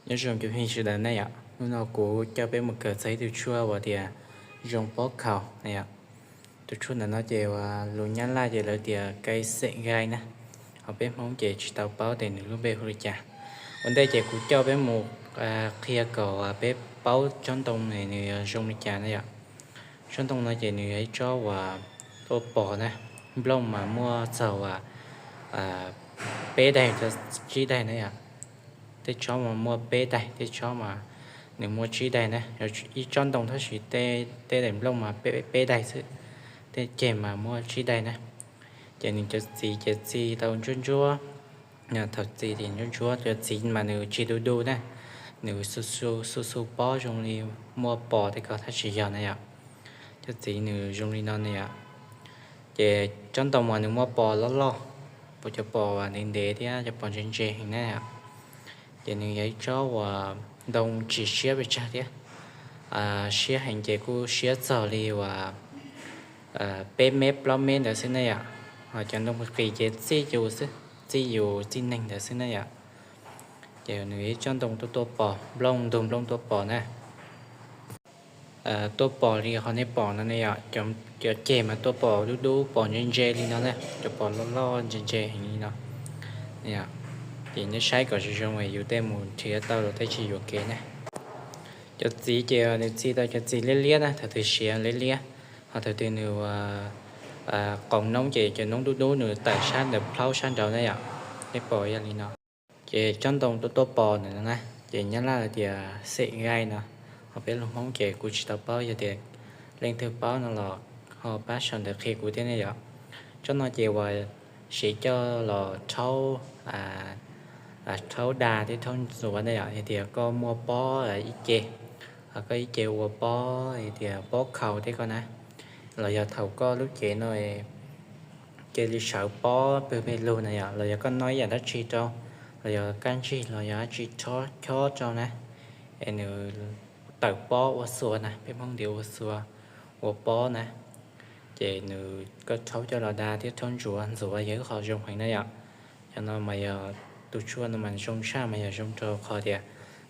Nyob zoo cov phooj ywg sawv daws na yom, hnub no kuv coj peb mus kawm txog ib tug tshuaj uas tias zoo pob khaus na yom. Tus tshuaj ntawm no ces uas lus Nyab Laj ces lawv tias cây sệ gai na, ho peb Hmoob ces tsis tau paub tias nws lub npe hu li cas. Ua ntej ces kuv coj peb mus qhia kom peb paub tsob ntoo nws zoo li cas na yom. Tsob ntoo no ces nws yog ib tsob uas tuaj pom na, nplooj mas muaj txog uas peb daim rau tsib daim na yom. Tej tsob mas muaj peb daim, tej tsob mas nws muaj tsib daim na. Ib tsob ntoo tab sis tej daim nplooj mas peb daim xwb, tej ceg mas muaj tsib daim na. Ces nws cov txiv ces txi tau ntsuab ntsuab, thaum txi ces ntsuab ntsuab, cov txiv mas nws tsis du du na, nws xu xu pob zoo li muaj pos tej ko tab sis yog na yom. Cov txiv nws zoo li no na yom. Ces tsob ntoo mas nws muaj pos loj loj, pos, cov pos ntev ntev thiab cov pos ntse ntse heev na yom. Ces nws yog ib tsob uas ntoo tsis siab pes tsawg thiab, siab heev ces kuj siab txog li uas peb mev plaub mev ntawd xwb na yom. Ho cov ntoo qis qis ces txij yus xwb, txij yus txij neeg ntawd xwb na yom. Ces nws ib tsob ntoo tuaj tuaj pos, nplooj ntug nplooj tuaj pos na. Tuaj pos li qhov nej pom no ne yom, cov ceg mas tuaj pos dub dub pos ntse ntse li no na, cov pos loj loj ntse ntse heev li no. Ces nej saib kom zoo zoo es yus tej mus nrhiav tau los tej tsis yuam kev na. Cov txiv ces nws txi tau cov txiv liab liab na, thaum twg siav liab liab, ho thaum twg nws qoos noob ces cov noob dub dub nws tawm sab ntawm plhaub sab nraud na yom. Nej pom yog li no. Ces tsob ntoo tuaj tuaj pos ntawm no na, ces Nyab Laj tias xim gai no, ho peb lus Hmoob ces kuv tsis tau paub yog tias leej twg paub no los ho pab sau ntawv qhia kuv thiab ne yom. Tsob no ces uas siv coj los rhaub, rhaub da thiab rhaub ntxuav na yom, yog tias koj muaj pob ib ce, koj ib ce ua pob tias pob khaus thiab ko na, los yog thaum koj lub cev no cia li sawv pob pawg pawg lug na yom, los yog koj noj ib yam dab tsi rau, los yog kab ntsig los yog dab tsi chob rau na, es nws tawm pob ua xua na, peb Hmoob ntiav ua xua, ua pob na, ces nws koj rhaub coj los da thiab rhaub ntxuav, ntxuav yog ib qho zoo heev na yom. Cov no mas yog tus tshuaj no mas zoo tshaj mas yog zoo rau qhov tias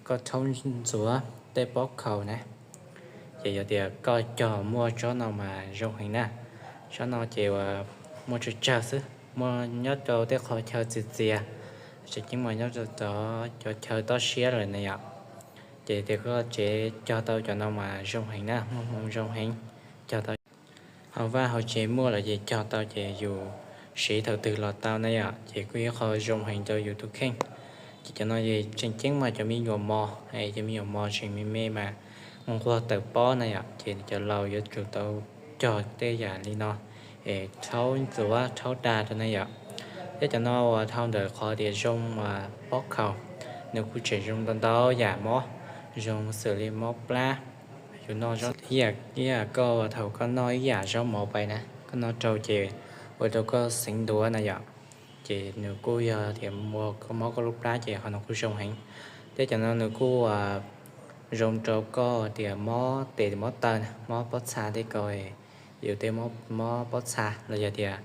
koj rhaub ntxuav tej pob khaus na, ces yog tias koj cog muaj tsob no mas zoo heev na. Tsob no ces uas muaj tsawg tsawg xwb, muaj nyob rau tej qhov chaw txias txias, tseem ceeb mas nyob rau cov chaw toj siab lawm na yom. Ces tias koj tsev cog tau cov no mas zoo heev na, muaj hmoo zoo heev, cog tau. Hauv vaj hauv tsev muaj lawm ces cog tau ces yus siv thaum twg los tau na yom, ces kuj ib qho zoo heev rau yus tus kheej. Ces cov no tseem ceeb mas cov me nyuam mos, cov me nyuam mos tseem me me mas nquag tawm pob na yom, ces cov laus yuav tsum tau cog tej yam li no es rhaub ntxuav rhaub da rau na yom. Thiab cov no uas dhau ntawm qhov tias zoo pob khaus, nws kuj tseem zoo ntau ntau yam mob, zoo xws li mob plab, yus noj ib yam koj thaum koj noj ib yam zaub mov pais na, koj noj rau ces ua rau koj xeev ntuav na yom, ces nws kuj yog tias ua koj mob koj lub plab ces qhov no kuj zoo heev. Thiab cov no nws kuj zoo rau koj tias mob tes mob taw na, mob pob txha tej ko, yus tej mob pob txha los yog tias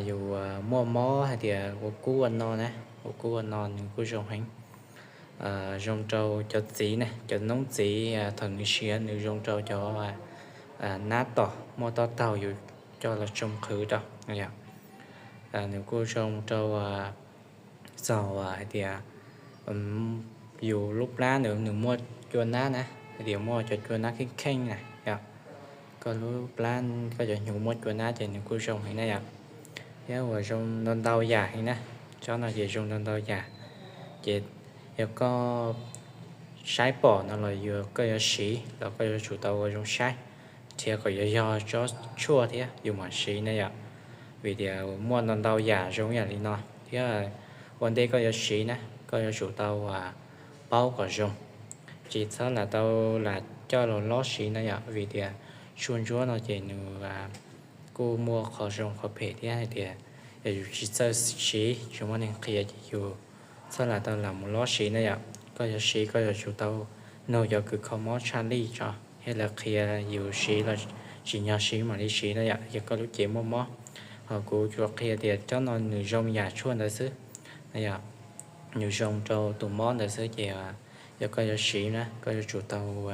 yus muaj mob hais tias ua kub ua no na, ua kub ua no nws kuj zoo heev. Zoo rau cov txiv na, cov noob txiv thaum nws siav nws zoo rau cov nab tom muaj tob taug yus coj los tsoo qhwv rau. Nws kuj zoo rau txog hais tias yus lub plab nws muaj cua nab na, hais tias muaj cov cua nab kheej kheej na yom. Koj lub plab koj cov hnyuv muaj cua nab ces nws kuj zoo heev na yom. Thiab uas zoo ntau ntau yam heev na, tsob no ces zoo ntau ntau yam. Ces yog koj saib pom no los yog koj yuav siv los koj yuav tsum tau ua zoo saib, nrhiav kom yuav yog tsob tshuaj thiab yus mam siv na yom. Vim tias muaj ntau ntau yam zoo yam li no thiab, ua ntej koj yuav siv na koj yuav tsum tau paub kom zoo, tsis txhob lam tau lam coj los lob siv na yom. Vim tias tshuaj ntsuab no ces nws kuj muaj qhov zoo qhov phem thiab hais tias yog yus tsis txawj siv tsis muaj neeg qhia ces yus txhob lam tau lam mus lob siv na yom. Koj yuav siv koj yuav tsum tau nug cov kws kho mob tshaj lij tso thiab lawv qhia yus siv los tsim nyog siv mam li siv na yom, yog koj lub cev muaj mob. Ho kuv tsuas qhia tias tsob no nws zoo yam tshuaj ntawd xwb na yom, nws zoo rau tus mob ntawd xwb ces Yog koj yuav siv na, koj yuav tsum tau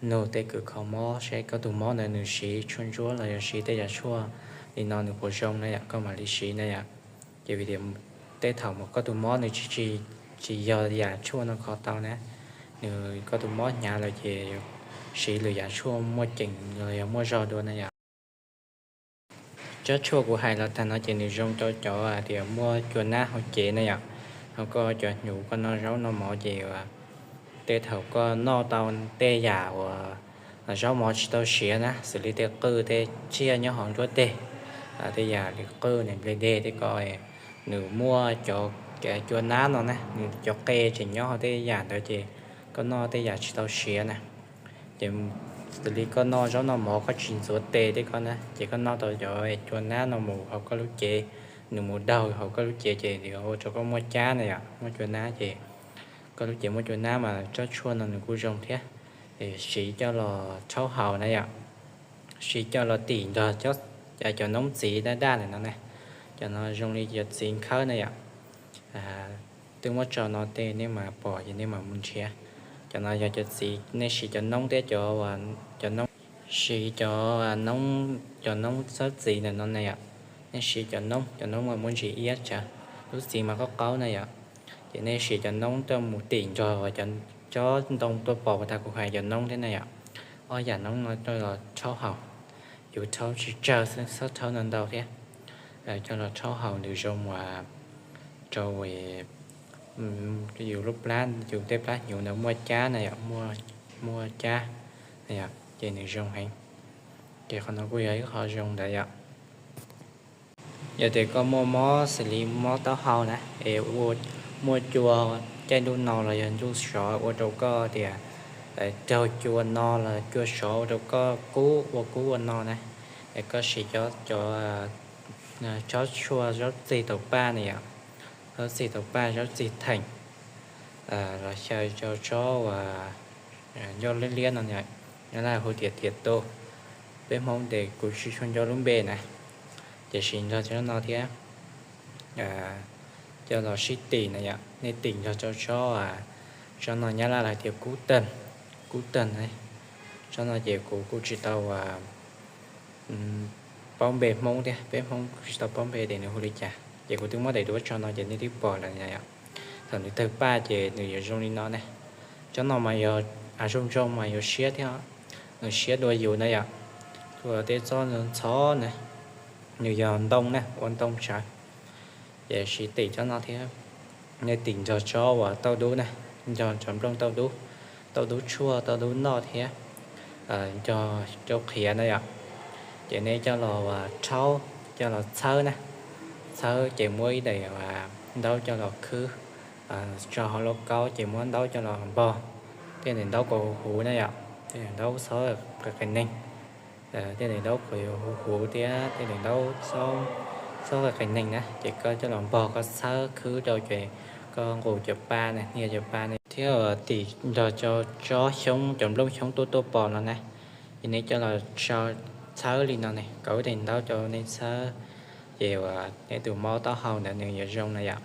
nug tej kws kho mob seb koj tus mob ntawd nws siv tshuaj ntsuab los yog siv tej yam tshuaj li no nws puas zoo na yom, koj mam li siv na yom. Ces vim tias tej thaum mas koj tus mob nws tsis, tsis yog yam tshuaj no kho tau na, nws koj tus mob hnyav lawm ces siv lwm yam tshuaj muaj ceem los yog muaj zog dua na yom. Tsob tshuaj kuv hais los tag no ces nws zoo rau cov tias muaj cua nab hauv cev na yom, ho koj cov hnyuv koj noj zaub noj mov ces tej thaum koj noj tau tej yam uas zaub mov tsis tau siav na, xws li tej qwj tej tsiaj nyob hauv nruab deg, tej yam li qwj ne, nplej deg tej ko, nws muaj cov cua nab no na, nws cov qe tseem nyob hauv tej yam ntawd ces koj noj tej yam tsis tau siav na. Ces xws li koj noj zaub noj mov koj tsis ntxuav tes tej ko na, ces koj noj tau cov cua nab no mus hauv koj lub cev, nws mus daug hauv koj lub cev ces nws ua rau koj muaj cab na yom, muaj cua nab ces koj lub cev muaj cua nab mas tsob tshuaj no nws kuj zoo thiab. Siv coj los rhaub haus na yom, siv coj los tim nrog cov noob txiv daj daj ntawm no na. Cov no zoo li cov txiv nkhawb na yom. Twb muab tso no tej nej mam pom ces nej mam mus nrhiav. Cov no yog cov txiv, nej siv cov noob thiab cov, cov noob, siv cov noob, cov noob txawb txiv ntawm no na yom. Nej siv cov noob, cov noob mas muaj ntsis iab tsawv, lub txiv mas qaub qaub na yom. Ces nej siv cov noob coj mus tim nrog cov, cov ntoo tuaj pom uas tag kuv hais cov noob thiab na yom. Ob yam noob no coj los rhaub haus, yus rhaub tsis tsawg xwb, txhob rhaub ntau ntau thiab. Coj los rhaub haus nws zoo uas rau yus lub plab, yus tej plab hnyuv ntawd muaj cab na yom, muaj cab na yom, ces nws zoo heev. Ces qhov no kuj yog ib qho zoo ntawd yom. Yog tias koj muaj mob xws li mob taub hau na, es ua, muaj cua caij ntuj no los yog ntuj sov ua rau koj tias raug cua no los cua sov ua rau koj kub ua kub ua no na, es koj siv cov, cov tsob tshuaj zaub txig taum paj na yom, zaub txig taum paj, zaub txig theem, los xyaw rau tsob uas ncauj liab liab no, Nyab Laj hu tias tias tus, peb Hmoob ces kuv tsis tshua nco lub npe na, ces siv nrog tsob no thiab coj los sib tim na yom. Nej tim nrog rau tsob, tsob no Nyab Laj lawv tias kub tag, kub tag. Tsob no ces kuv kuj tsis tau paub npe Hmoob thiab, peb Hmoob kuj tsis tau paub npe tias nws hu li cas, ces kuv twb muab daim duab tso no ces nej twb pom lawm yom. Thaum nws tawg paj ces nws yuav zoo li no ne. Tsob no mas yog, zoo zoo mas yuav siab thiab, nws siab dua yus na yom. Tsuas tej tsob ntxhov na, nws yog ntoo na, ua ntoo tsawv. Ces siv tim tsob no thiab, nej tim nrog tsob uas tauj dub na, nrog cov nplooj tauj dub, tauj dub tshuaj, tauj dub noj thiab, nrog rau qhiav na yom. Ces nej coj los rhaub, coj los txhawb na, txhawb ces muab ib daim ntaub coj los khwb, tso hauv lauj kaub ces muab ntaub coj los npog, tej daim ntaub kom huv huv na yom, tej daim ntaub xob qias qias neeg, tej daim ntaub kom huv huv thiab tej daim ntaub xob qias qias neeg na, ces koj coj los npog, koj txhawb khwb rau ces koj nqus cov pa na, hnia cov pa na, thiab uas tim nrog rau tsob xyoob, cov nplooj xyoob tuaj tuaj pom no na. Ces nej coj los txhawb li no ne, kauv ib daim ntaub rau nej txhawb, ces uas nej tus mob taub hau ntawd nws yuav zoo na yom.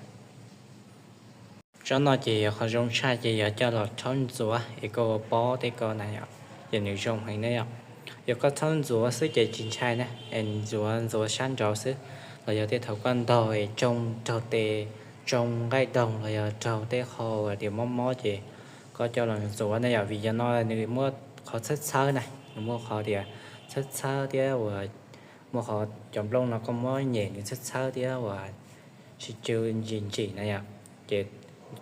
Tsob no ces yog qhov zoo tshaj ces yog coj los rhaub ntxuav es koj ua pob tej ko na yom, ces nws zoo heev na yom. Yog koj rhaub ntxuav xwb ces tsis ntshai na, es ntxuav ntxuav sab nraud xwb, los yog tej thaum koj ntog es tsoo raug tes, tsoo nqaij doog los yog raug tej qho uas tias mob mob ces koj coj los ntxuav na yom, vim yog no nws muaj qhov txhawb txhawb na, nws muaj qhov tias txhawb txhawb thiab uas muaj qhov cov nplooj no koj muab nyem nws txhawb txhawb thiab uas tsis tsw ntsim ntsim na yom. Ces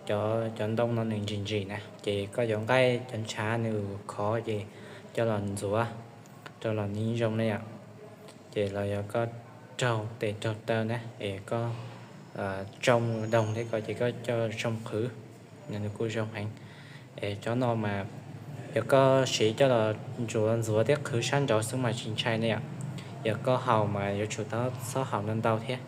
cov, cov ntoo no nws ntsim ntsim na, ces koj cov nqaij cov ntshav nws khov ces coj los ntxuav rau los nws zoo na yom. Ces los yog koj raug tes raug taw na es koj tsoo doog thiab ko ces koj coj tsoo qhwv, nws kuj zoo heev. Es tsob no mas yog koj siv coj los ntxuav ntxuav thiab qhwv sab nraud xwb mas tsis ntshai na yom. Yog koj haus mas yuav tsum txhob haus ntau ntau thiab,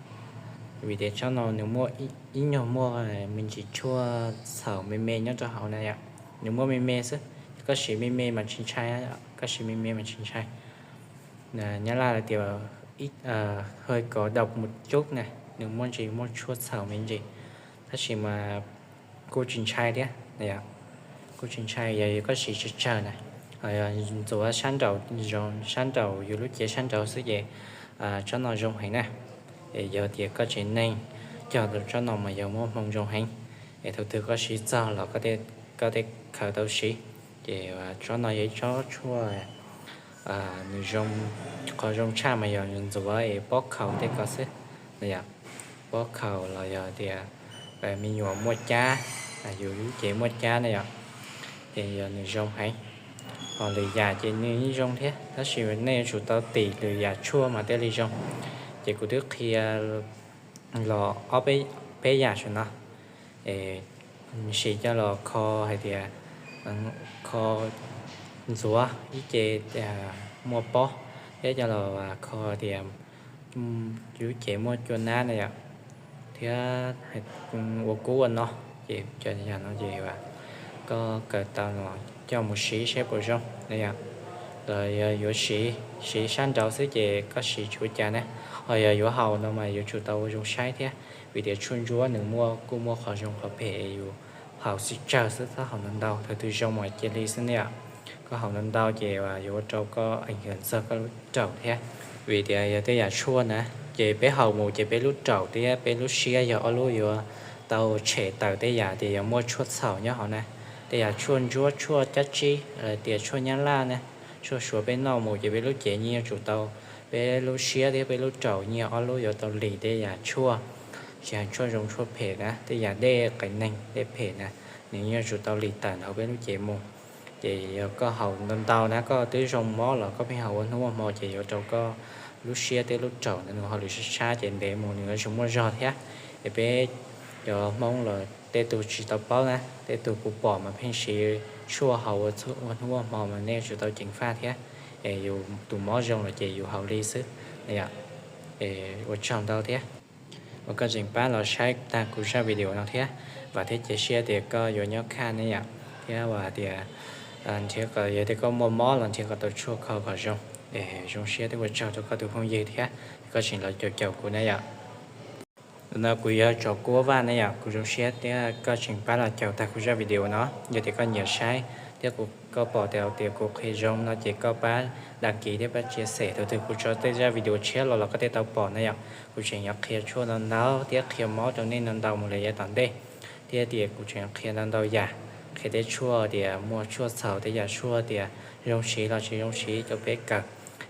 vim tias tsob no nws muaj ib nyuag muaj me ntsis tshuaj txhaum me me nyob rau hauv na yom. Nws muaj me me xwb, yog koj siv me me mas tsis ntshai, koj siv me me mas tsis ntshai. Nyab Laj lawv tias hơi có độc một chút na, nws muaj ntsis muaj tshuaj txhaum me ntsis, tab sis mas kuj tsis ntshai thiab. Kuj tsis ntshai, yog koj siv tsawg tsawg na. Ntxuav sab nraum, sab nraum yus lub cev sab nraud xwb ces tsob no zoo heev na. Es yog tias koj tsev neeg cog tau tsob no mas yog muaj hmoo zoo heev. Es thaum twg koj siv txog los koj thiaj khaws tau siv. Ces tsob no yog ib tsob tshuaj nws zoo, qhov zoo tshaj mas yog ntxuav es pob khaus tej ko xwb na yom. Pob khaus los yog tias me nyuam muaj cab, yus lub cev muaj cab na yom, ces yog nws zoo heev. Ho lwm yam ces nws yeej zoo thiab, tab sis nej yuav tsum tau tim lwm yam tshuaj mas thiaj li zoo. Ces kuv twb qhia los ob peb yam saum no, es siv coj los kho hais tias kho ntxuav ib ce muaj pob, thiab coj los kho tias lub cev muaj cua nab na yom, thiab ua kub ua no, ces cov yam no ces koj kawm tau los coj mus siv saib puas zoo na yom. Los yog yuav siv, siv sab nraud xwb ces koj siv tsis ua cas na. Ho yog yuav haus no mas yuav tsum tau ua zoo saib thiab, vim tias tshuaj ntsuab nws muaj, kuj muaj qhov zoo qhov phem, yus haus txiv tsawg xwb, txhob haus ntau ntau, thaum twg zoo mas cia li xwb ne yom. Koj haus ntau ntau ces yuav ua rau koj eev yam txog koj lub raum thiab. Vim tias yog tej yam tshuaj na, ces peb haus mus ces peb lub raum thiab peb lub siab yog ob lub yuav tau tshem tawm tej yam tias yog muaj tshuaj txhaum nyob hauv na. Tej yam tshuaj ntsuab, tshuaj cab tsib, tias tshuaj nyab laj na, tshuaj suav peb noj mus ces peb lub cev yeej yuav tsum tau, peb lub siab thiab peb lub raum yeej ob lub yuav tau lim tej yam tshuaj, tsis hais tshuaj zoo tshuaj phem na, tej yam dej qias neeg dej phem na, nws yeej yuav tsum tau lim tawm ntawm peb lub cev mus. Ces yog koj haus ntau ntau na, koj twb zoo mob los koj pheej haus ua hnub ua hmo ces yuav rau koj lub siab thiab lub raum ntawd nws ho lwm sab sab ces ntev mus nws yuav tsis muaj zog thiab. Es peb cov Hmoob los tej tug tsis tau paub na, tej tug kuv pom mas pheej siv tshuaj haus ua hnub ua hmo mas nej yuav tsum tau ceev faj thiab. Es yus tus mob zoo lawm ces yus haus li xwb. Ua tsaug ntau thiab uas koj tseem pab los saib tag kuv zaj video no thiab. Vam thiab cia siab tias koj yuav nyob kaj ne yom, thiab uas tias nrhiav kom, yog tias koj muaj mob los nrhiav kom tau tshuaj kho kom zoo. Es zoo siab thiab ua tsaug rau koj tus phooj ywg thiab koj tseem los caum caum kuv ne yom. Ntawm no kuv yog Tsom Kuab Vaj ne yom, kuv zoo siab thiab koj tseem pab los caum tag kuv zaj video no. Yog tias koj nyiam saib thiab koj pom tias kuv qhia zoo no ces koj pab đăng ký thiab pab chia sẻ, thaum twg kuv tso tej zaj video tshiab los los koj thiaj tau pom na yom. Kuv tseem yuav qhia tshuaj ntau ntau thiab qhia mob rau nej ntau ntau mus lawm yav tom ntej, thiab tias kuv tseem qhia ntau ntau yam, qhia tej tshuaj tias muaj tshuaj txhaum, tej yam tshuaj tias zoo siv los tsis zoo siv rau peb kawm.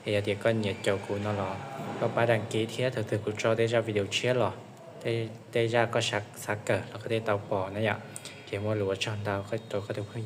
Es yog tias koj nyiam caum kuv no los koj pab đăng ký thiab thaum twg kuv tso tej zaj video tshiab los, tej zaj koj xav kawm los koj thiaj tau pom na yom. Ces muaj lus ua tsaug ntau rau koj tus phooj ywg.